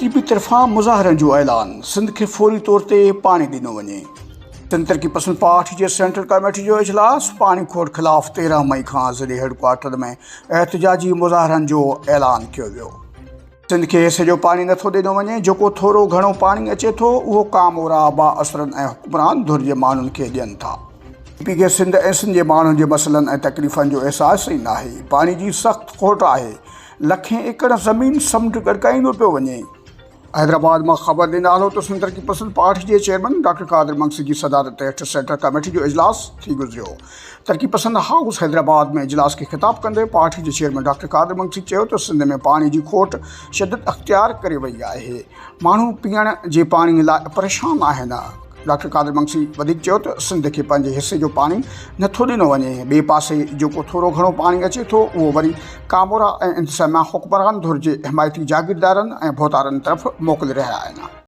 ٽي P طرفان مظاهرن جو اعلان، سنڌ کي فوري طور تي پاڻي ڏنو وڃي. سنڌ ترقي پسند پارٽي جي سينٽرل ڪميٽي جو اجلاس، پاڻي کوٽ خلاف 13 مئي کان ضلعي هيڊڪوارٽر ۾ احتجاجي مظاهرن جو اعلان ڪيو ويو. سنڌ کي حصي جو پاڻي نٿو ڏنو وڃي، جيڪو ٿورو گهڻو پاڻي اچي ٿو اهو ڪامورا، بااثرن ۽ حڪمران ڌر جي ماڻهن کي ڏين ٿا. پي کي سنڌ ۽ سنڌ جي ماڻهن جي مسئلن ۽ تڪليفن جو احساس ئي ناهي، پاڻي جي سخت کوٽ آهي، لکين ايڪڙ زمين سمنڊ ڳڙڪائيندو پيو وڃي. حيدرآباد مان خبر ڏيندا هلو ته سنڌ ترقي پسند پارٽي جي چيئرمين ڊاڪٽر قادر مگسي جي صدارت هيٺ سينٽرل ڪميٽي جو اجلاس ٿي گذريو. ترقي پسند هائوس حيدرآباد ۾ اجلاس کي خطاب ڪندي پارٽي جي چيئرمين ڊاڪٽر قادر مگسي چيو ته سنڌ ۾ پاڻي جي کوٽ شدت اختيار ڪري وئي آهي، ماڻهو پيئڻ جي پاڻي لاء پريشان آهن. ڊاڪٽر قادر مگسي وڌيڪ چيو ته سنڌ کي پنهنجي حصي جو پاڻي نٿو ڏنو وڃي، ٻئي پاسي جيڪو ٿورو گهڻو پاڻي اچي ٿو اهو وري ڪامورا ۽ انتظاميا حڪمران ڌر جي حمايتي جاگيردارن ۽ ڀوتارن طرف موڪلي رهيا آهن.